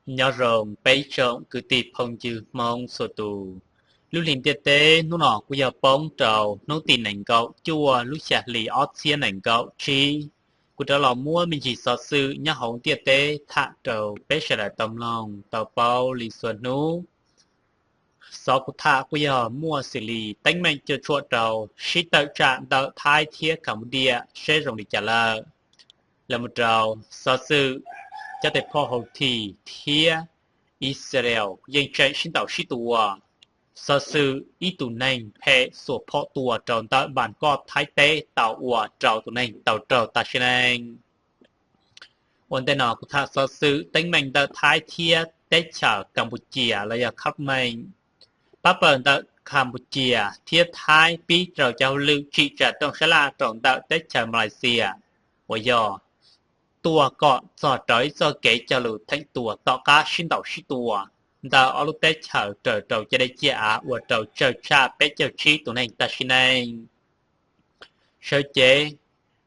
Nyob zoo peb tsoom kwv tij phooj ywg Hmoob txhua tus. Lub hlis ntiaj teb hnub no kuj yog poob rau hnub tim nees nkaum cuaj lub xya hli ob txhiab nees nkaum tsib. Kuv rov los muab me ntsis xov xwm nyob hauv ntiaj teb tham rau peb sawv daws tau mloog tau paub li txhua hnub. Xov kuv tham kuj yog muaj xws li teeb meem cuam tshuam rau sib tawm tsam ntawm Thaib thiab Cambodia seb zoo li cas lawm. Los mus rau xov xwm cov tes phoj Houthi thiab Israel yeej tseem sib ntaus sib tua. Xov xwm ib tug neeg phem xuas phom tua rau ntawm npas koj Thaib teb tau ua rau tus neeg tau raug tas sim neej. Ua ntej no kuv tham xov xwm teeb meem ntawm Thaib thiab teb chaws Campuchia los yog Khab Meej. Pab pawg ntawm Campuchia thiab Thaib pib rau cov hauj lwm tsim tsam rooj sab laj rau ntawm teb chaws Malaysia uas yog tuaj kom txog rau ib txoj kev cog lus theem tua tom qab sib ntaus sib tua ntawm ob lub teb chaws raws rau cov dej ciam av ua rau tsawg tshaj peb caug tsib tus neeg tas sim neej. Sawv cev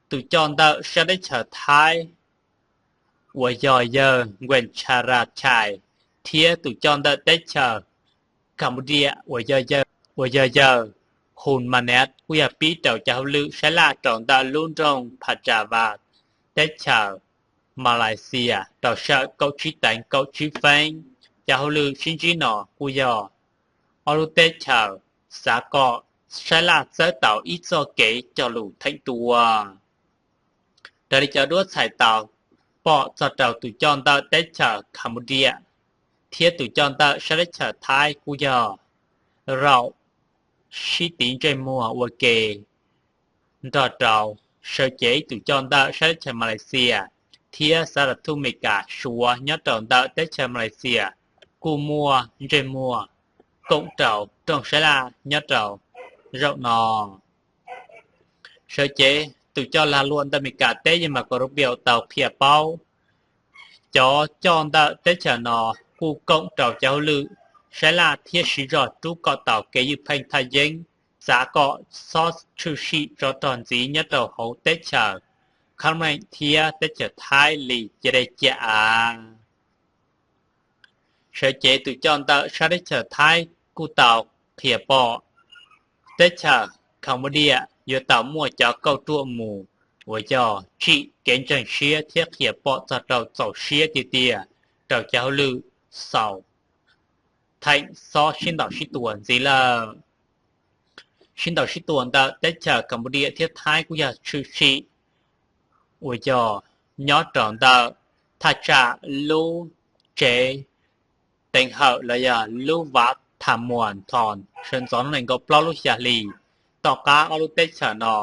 tus coj ntawm sab teb chaws Thaib uas yog yawg Nkuaj Tsha Ra Chai thiab tus coj ntawm teb chaws Cambodia uas yog yawg Hun Manet kuj yog pib rau cov hauj lwm sab laj rau ntawm lub nroog Pha Tra Vas teb chaws Malaysia rau sawm kaum tsib teev kaum tsib feeb. Cov hauj lwm sib ntsib no kuj yog ob lub teb chaws xav kom sab laj txawb tau ib txoj kev cog lus theem tua. Raws li cov duab txhais tau pom txog rau tus coj ntawm teb chaws Cambodia thiab tus coj ntawm sab teb chaws Thaib kuj yog raum sib tiv ntsej muag ua ke nrog rau sawv cev tus coj ntawm sab teb chaws Malaysia thiab xav lus thub Amelikas Suav nyob rau ntawm teb chaws Malaysia kuj muaj ntsej muag koom rau rooj sab laj nyob rau zaum no. Sawv cev tus coj lag luam ntawm Amelikas teb yawg Marco Rubio tau qhia paub cov coj ntawm teb chaws no kuj koom rau cov hauj lwm sab laj thiab siv zog rub kom tau kev ywj pheej thaj yeeb, xav kom xob tshwm sim tsov rog ntxiv nyob rau hauv teb chaws Khab Meej thiab teb chaws Thaib li ciam dej ciam av. Sawv cev tus coj ntawm sab teb chaws Thaib kuj tau qhia pom teb chaws Cambodia yuav tau muaj cov kauj ruam mus uas yog tsim kev ntseeg siab thiab qhia pom txog rau txaus siab tiag tiag rau cov hauj lwm xaus theem xob sib ntaus sib tua ntxiv lawm. Sib ntaus sib tua ntawm teb chaws Cambodia thiab Thaib kuj yog tshwm sim uas yog nyob rau ntawm thaj tsam lub tsev teev hawm los yog lub vav Tham Muas Thos sawv ntxov hnub nees nkaum plaub lub xya hli. Tom qab ob lub teb chaws no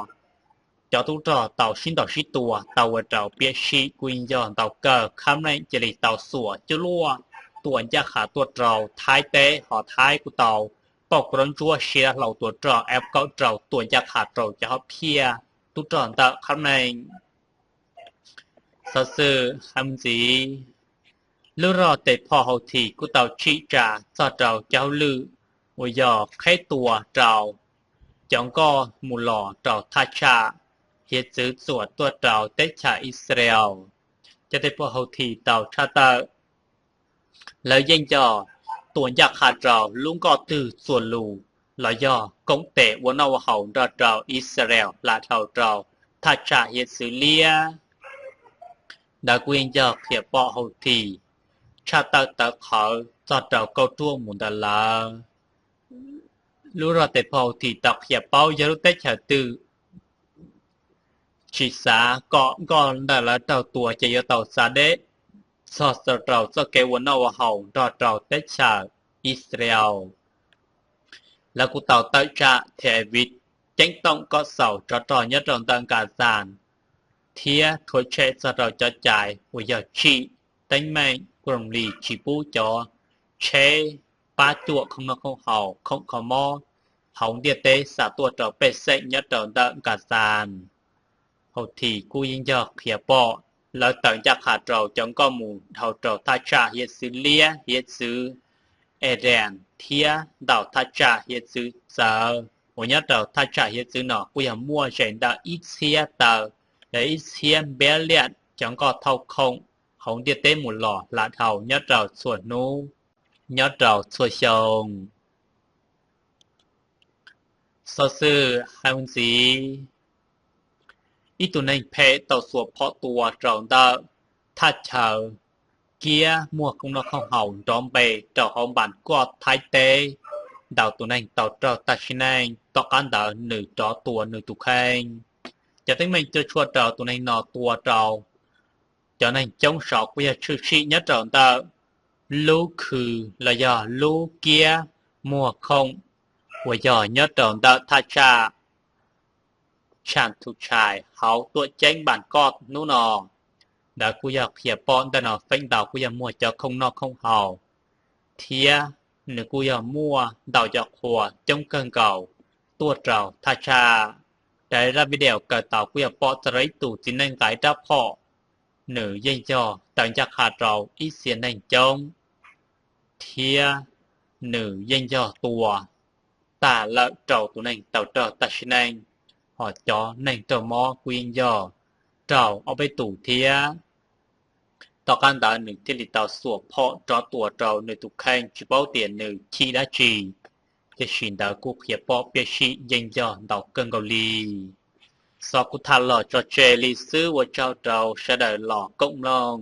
cov tub rog tau sib ntaus sib tua tau ua rau piam sij kuj yog ntau kawg, Khab Meej cia li tau xuas cuaj luaj tua ncaj qha tuaj rau Thaib teb, ho Thaib kuj tau pauj kua rab ntsuab siav hlau tua rog F kaum rau tua ncaj qha rau cov hom phiaj tub rog ntawm Khab Meej. Xov xwm hais mus ntxiv, lub rog tes phom Houthi kuj tau tsim tsam txog rau cov hauj lwm uas yog qheb tua rau cov nkoj mus los rau thaj tsam hiav txwv txuas tuaj rau teb chaws Israel. Cov tes phom Houthi tau tshaj tawm lawv yeej yog tua ncaj qha rau lub nkoj twg txuas lus los yog koom tes ua noj ua haus nrog rau Israel hla dhau rau thaj tsam hiav txwv liab. Ntawd kuj yeej yog qhia pom Houthi tshaj tawm tawv qhawv txog rau kauj ruam mus ntawm lawv. Lub rog tes phom Houthi tau qhia paub yog lub teb chaws twg tsis xav kom nkoj ntawm lawv raug tua ces yuav tau xa deb txog rau txoj kev ua noj ua haus nrog rau teb chaws Israel. Lawv kuj tau tawm tsam Tel Aviv ceeb toom kom xaus tsov rog nyob rau ntawm Gaza thiab rhuav tshem txog rau cov cai uas yog tsim teeb meem kuj zoo li tsis pub cov tsheb pab cuam khoom noj khoom haus, khoom kho mob hauv ntiaj teb xa tuaj rau pej xeem nyob rau ntawm Gaza. Houthi kuj yeej yog qhia pom lawv tawm ncaj qha rau cov nkoj mus dhau rau thaj tsam hiav txwv liab, hiav txwv Iran thiab ntau thaj tsam hiav txwv txawv uas nyob rau thaj tsam hiav txwv no kuj yog muaj ze ntawm ib txhiab taw, yog ib txhiab npiab liam cov nkoj thauj khoom hauv ntiaj teb mus los hla dhau nyob rau txhua hnub, nyob rau txhua xyoo. Xov xwm hais ntxiv, ib tug neeg phem tau xuas phom tua rau ntawm thaj chaw kiab muag khoom noj khoom haus nrov npe rau hauv npas koj Thaib teb. Ntau tus neeg tau raug tag sim neej, tom qab ntawd nws rov tua nws tus kheej. Cov teeb meem cuam tshuam rau tus neeg no tua rau cov neeg coob saud kuj yog tshwm sim nyob rau ntawm lub khw los yog lub kiab muag khoom uas yog nyob rau ntawm thaj tsam Tsham Thu Tshais hauv tuam ceeb npas koj hnub no. Ntawd kuj yog qhia pom ntawm no feem ntau kuj yog muag cov khoom noj khoom haus thiab nws kuj yog muaj ntau cov qhua coob kawg nkaus tuaj rau thaj tsam. Raws zaj video kawm tau kuj yog pom txog rau ib tug txiv neej nqa rab phom, nws yeej yog taw ncaj qha rau ib txhia neeg coob thiab nws yeej yog tua tag lawm rau tus neeg tau raug tag sim neej, ho cov neeg raug mob kuj yeej yog raug ob peb tus thiab. Tom qab ntawd nws thiaj li tau xuas phom rov tua rau nws tus kheej, tsis paub tias nws chim dab tsi, tiam sis ntawd kuj qhia pom piam sij yeej yog ntau kawg nkaus li. Xov kuv tham los tso tseg li xwb, ua tsaug rau sawv daws los koom mloog.